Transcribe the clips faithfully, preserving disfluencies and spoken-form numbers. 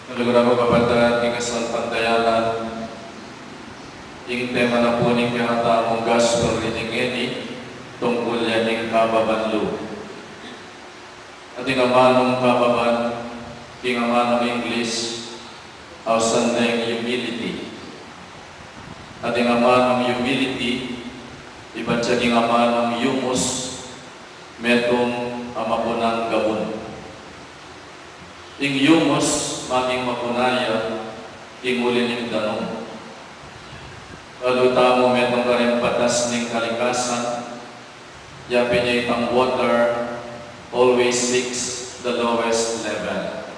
Kaluguran ku, kapatad, king kasalpantayanan, ing tema na pu ning kekatamung gospel reading ngeni, tungkul ya ning kababan lub. Ating amanung kababan, king amanung English, ausan deng humility. Ating amanung humility, ibat ya king amanung humus, metung a makunang gabun. Ing humus, maging makuna ya king uli ning danum. Balu tamu, metung karing batas ning kalikasan, yapin ya itang water always seeks the lowest level.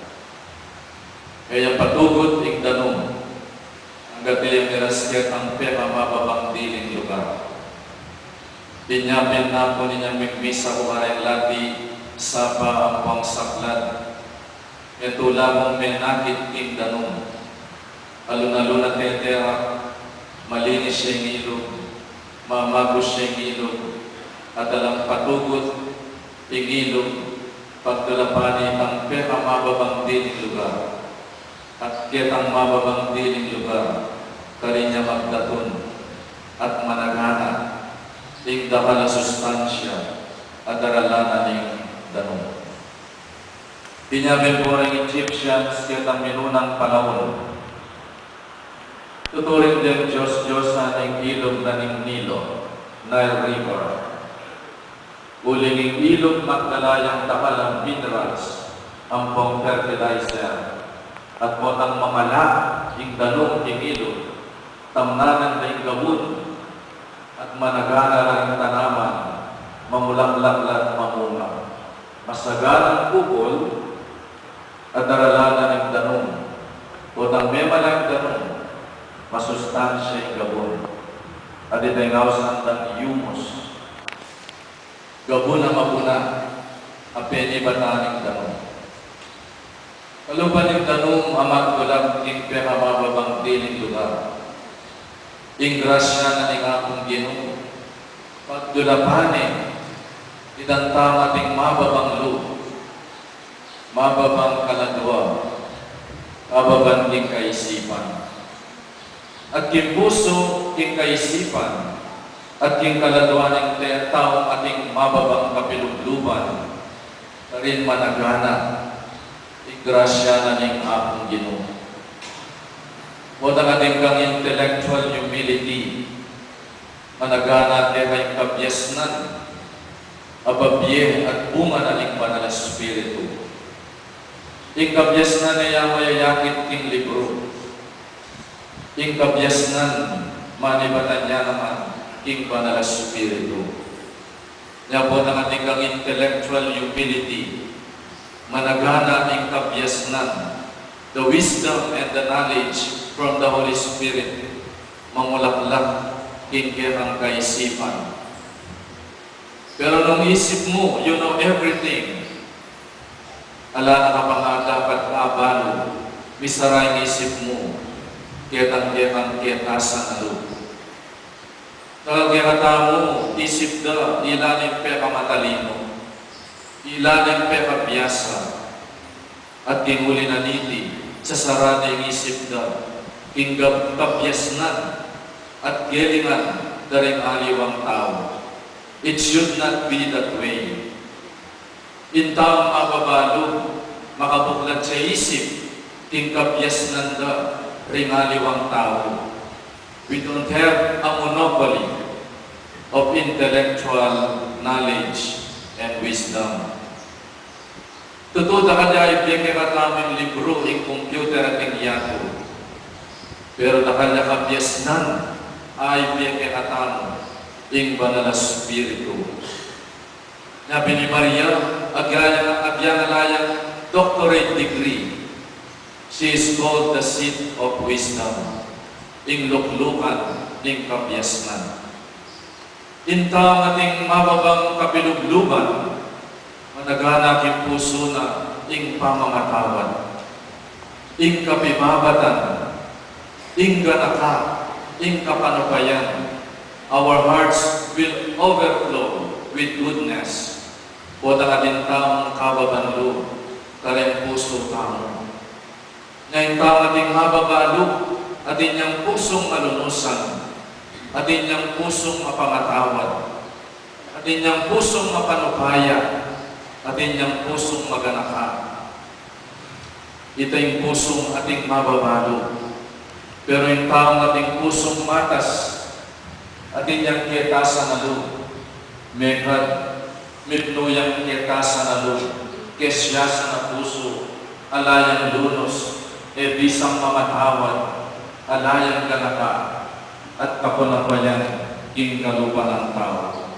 E yang patugut ing danum, anggat e yang miras ketang pekamababang diling lugar. Inya pin, napun inyang migmisa ku kareng lati, sapa ampong saklad, e tula kung menakit king danum. Alun-alun a teterak, malinis ya ing ilug, mamagus ya ing ilug, at alang patugut ing ilug, pagdulapan ne itang pekamababang diling lugar. At ketang mababang diling lugar, karin ya magdatun at managana ing dakal a sustansya a daralan na ning danum. Inya pin pu, reng Egyptians ketang minunang panaun, tuturing deng dios-diosan ing ilug na ning Nilo, Nile River, uling ing ilug magdala yang dakal a minerals ampong fertilizer, at potang mamala ing danum king ilug, tamnanan da ing gabun, at managana la ing tanaman, mamulaklak la at mamunga. Masaganang pupul a daralan na ning danum, potang memala ing danum, masustansya ing gabun. At ita ing ausan dang humus, gabun a mapuna a penibatan ning danum. Kalupa ning danum a magdulap king pekamababang diling lugar, ing grasya na ning Apung Ginu, pagdulapan ne itang tama ating mababang lub, mababang kaladua, kababan king kaisipan. At king pusu, king kaisipan, at king kaladua ning te-, taung ating mababang kapilubluban, karin managana ing grasya na ning Apung Ginu. Potang atin kang intellectual humility, managana keka ing kabiasnan a babie at bunga na ning Banal a Espiritu. Ing kabiasnan e ya mayayakit king libru. Ing kabiasnan, manibatan ya naman king Banal a Espiritu. Nya potang atin kang intellectual humility, managana ing kabiasnan, the wisdom and the knowledge from the Holy Spirit, mamulaklak king kekang kaisipan. Pero nung isip mu, you know everything, ala na ka pa nga dapat abalu, misara ing isip mu ketang kekang ketasan a lub. Dakal kekatamu, isip da, ila ne ing pekamatalinu, ila ne ing pekabiasa, at king uli na niti, sasara ne ing isip da king gab-, kabiasnan at gelingan da ring aliwang tau. It should not be that way. Ing taung mababa lub, makabuklat ya isip king kabiasnan da ring aliwang tau. We don't have a monopoly of intellectual knowledge and wisdom. Tutu, dakal ya aibie kekatamu ing libru, ing computer, at ing yatu. Pero dakal ya kabiasnan aibie kekatamu ing Banal a Espiritu. Nya pin i Maria, agya, agya na la yang doctorate degree. She is called the seat of wisdom, ing luklukan ning kabiasnan. Ing taung ating mababang kapilubluban, managana king pusu na ing pamamatawad, ing kapibabatan, ing ganaka, ing kapanupayan. Our hearts will overflow with goodness. Potang atin tamung kababan lub, Karing pusu tamu. Ngeni tamu ating mababa lub, atin yang pusung malunusan, atin yang pusung mapamatawad, atin yang pusung mapanupaya, atin yang pusung maganaka. Ita ing pusung ating mababa lub. Pero ing taung ating pusung matas, atin yang ketasan a lub. Mekad, mipnu yang ketasan a lub, kesiasan a pusu, ala yang lunus, e bisang mamatawad, ala yang ganaka, at kapanapayan king kalupa nang tau.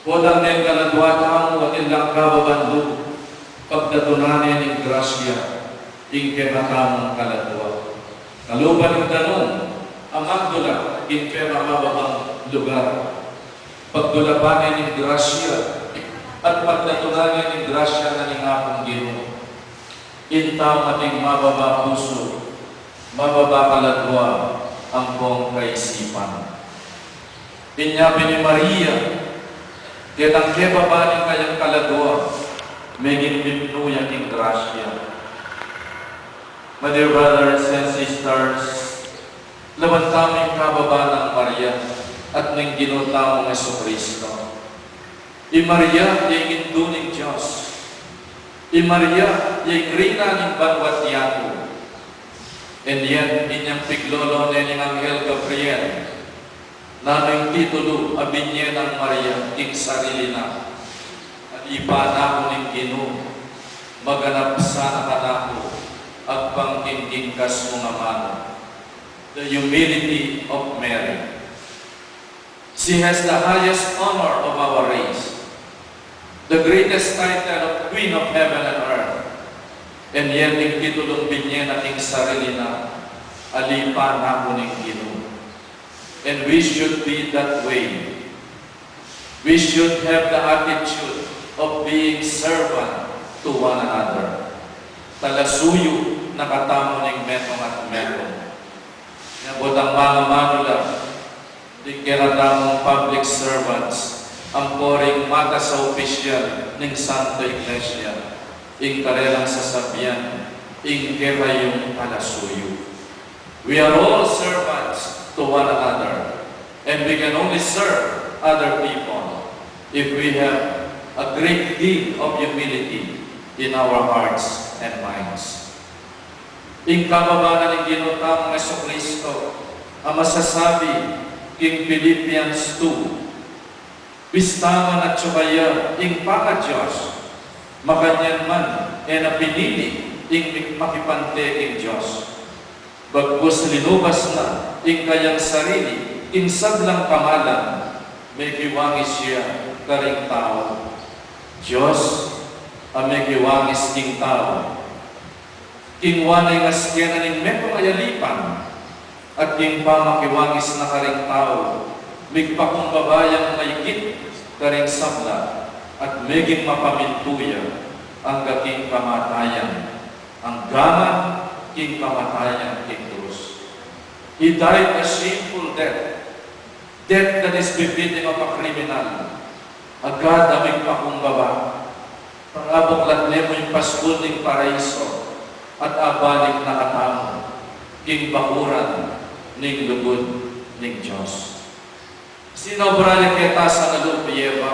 Potang neng kaladua tamu atin lang kababan lub, pagdatunan ne ning grasya ing kekatamung kaladua. Kalupa ning danum a magdula king pekamababang lugar, pagdulapan ne ning grasya, at pagdatunan ne ning grasya na ning Apung Ginu. Ing taung ating mababa pusu, mababa kaladua, ampong kaisipan. Inya pin i Maria, ketang kebaba ning kayang kaladua, meging mipnu ya king grasya. My dear brothers and sisters, lawan tamu ing kababa nang Maria at ning Ginu tamung Jesucristo. I Maria ya ing Indu ning Dios. I Maria ya ing Reyna ning banua't yatu. And yet, inyang piglolo ne ning Anghel Gabriel, nanu ing titulu a binye nang Maria king sarili na? Alipa na ku ning Ginu, maganap sana kanaku agpang king kingkas mung amanu. The humility of Mary. She has the highest honor of our race, the greatest title of Queen of Heaven and Earth. And yet, ing titulung binye na king sarili na, alipa na ku ning Ginu. And we should be that way. We should have the attitude of being servant to one another. Talasuyu na katamu ning metung at metung. Nya potang manumanu la, ding kekatamung public servants, ampo ring matas a opisyal ning Santa Iglesia, ing karelang sasabian, ing kekayung talasuyu. We are all servants to one another, and we can only serve other people if we have a great deal of humility in our hearts and minds. Ing kababa na ning Ginu tamung Jesucristo a masasabi king Philippians two, bista man atyu kaya ing pangaDios, makanyan man e na pinili ing mi-, makipante king Dios. Bagkus linubas na ing kayang sarili king sablang kamalan, mekiwangis ya karing tau. Dios a mekiwangis king tau. Kingwa na ing askenan ning metung a yalipan, at king pamakiwangis na karing tau, migpakumbaba yang maigit karing sabla, at meging mapamintu ya angga king kamatayan, angga man king kamatayan king krus. He died a shameful death. Death that is befitting of a criminal. A God a migpakumbaba, para buklat ne mu ing paskul ning paraiso, at abalik na katamu king bakuran ning lugud ning Dios. Sinobra ya keta sa kalup i Eva,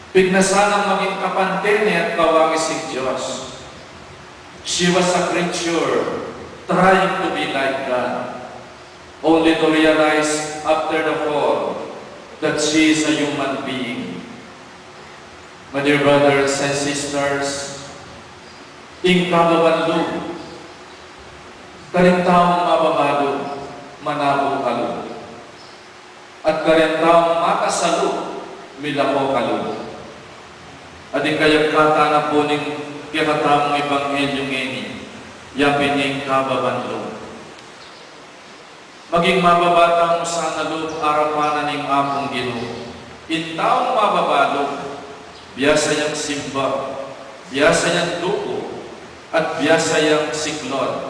pignasan nang maging kapante ne at kawangis ning Dios. She was a creature trying to be like God, only to realize after the fall that she is a human being. My dear brothers and sisters, ing kababan lub, karing taung mababa lub, manabu ka lub. At karing taung matas a lub, milako ka lub. At ing kayagkatan na pu ning kekatamung ebanghelyu ngeni, yapin ing kababan lub. Maging mababa tamu sana lub arapan na ning Apung Ginu. Ing taung mababa lub, biasa yang simba, biasa yang duku, at biasa yang siklod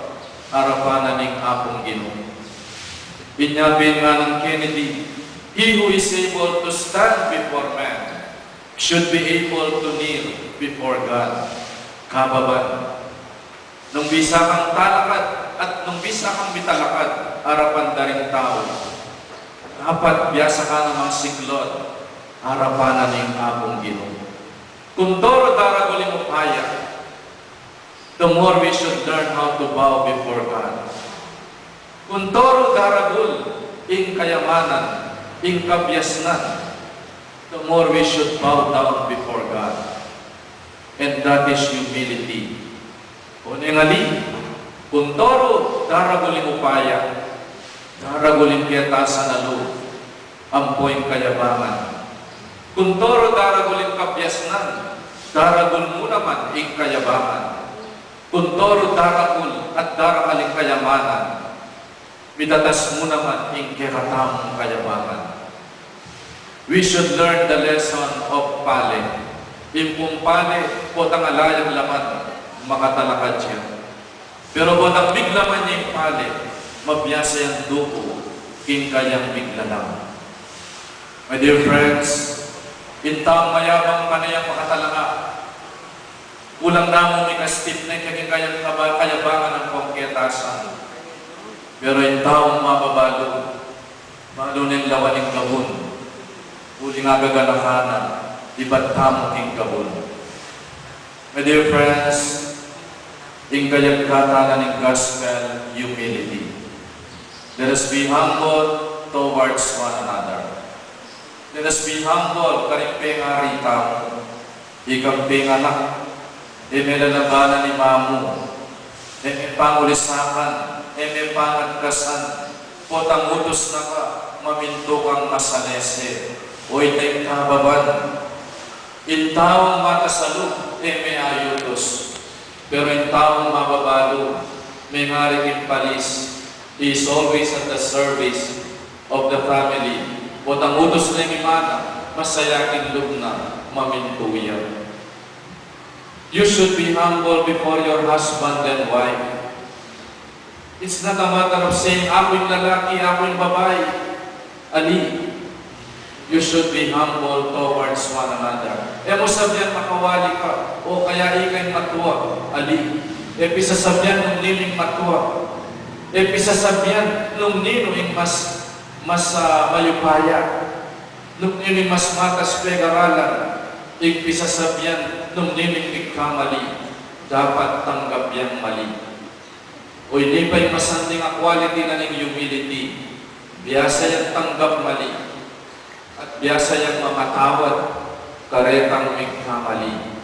arapan na ning Apung Ginu. Inya pin nganang Kennedy, "He who is able to stand before man should be able to kneel before God." Kababan, nung bisa kang talakad at nung bisa kang mitalakad arapan da ring tau, dapat biasa ka namang siklod arapan na ning Apung Ginu. Kuntoru daragul ing upaya, the more we should learn how to bow before God. Kuntoru daragul ing kayamanan, ing kabiasnan, the more we should bow down before God. And that is humility. Oneng ali, kuntoru daragul ing upaya, daragul ing ketasan a lub, ampo ing kayabangan. Kuntoru daragul ing kabiasnan, daragul mu naman ing kayabangan. Kuntoru daragul at darakal ing kayamanan, mitatas mu naman ing kekatamung kayabangan. We should learn the lesson of pale. Ing pung pale, potang ala yang laman, makatalakad ya. Pero potang miglaman ya ing pale, mabiasa yang duku king kayang miglalang. My dear friends, ing taung mayabang pane yang makatalakad. Kulang na mu mikastip ne king kayang kaba-, kayabangan ampong ketasan. Pero ing taung mababalu, balu neng lawan ing gabun, uling agaganaka na, ibat tamu king gabun. My dear friends, ing kayagkatan na ning gospel, humility. Let us be humble towards one another. Let us be humble karing pengari tamu. Ikang pinganak, e me lalabanan i mamu, e me pangulisakan, e me pangatkasan, potang utus na ka, mamintu kang masalese, o ita ing kababan. Ing taung matas a lub, e me ayutus, pero ing taung mababalu, mengari king palis, he is always at the service of the family. Potang utus na ing ima na, masaya king lub na, mamintu ya. You should be humble before your husband and wife. It's not a matter of saying, "Aku ing lalaki, aku ing babai." Ali, you should be humble towards one another. E mu sabian makawali ka, o kaya ika ing matua. Ali, e pisasabian nung ninu ing matua. E pisasabian nung ninu ing mas, mas, ah, mayupaya. Nung ninu ing mas matas pag-aralan, ing pisasabian nung ninu ing migkamali, dapat tanggap yang mali. O ini pa ing masanding a quality na ning humility, biasa yang tanggap mali, at biasa yang mamatawad karetang migkamali.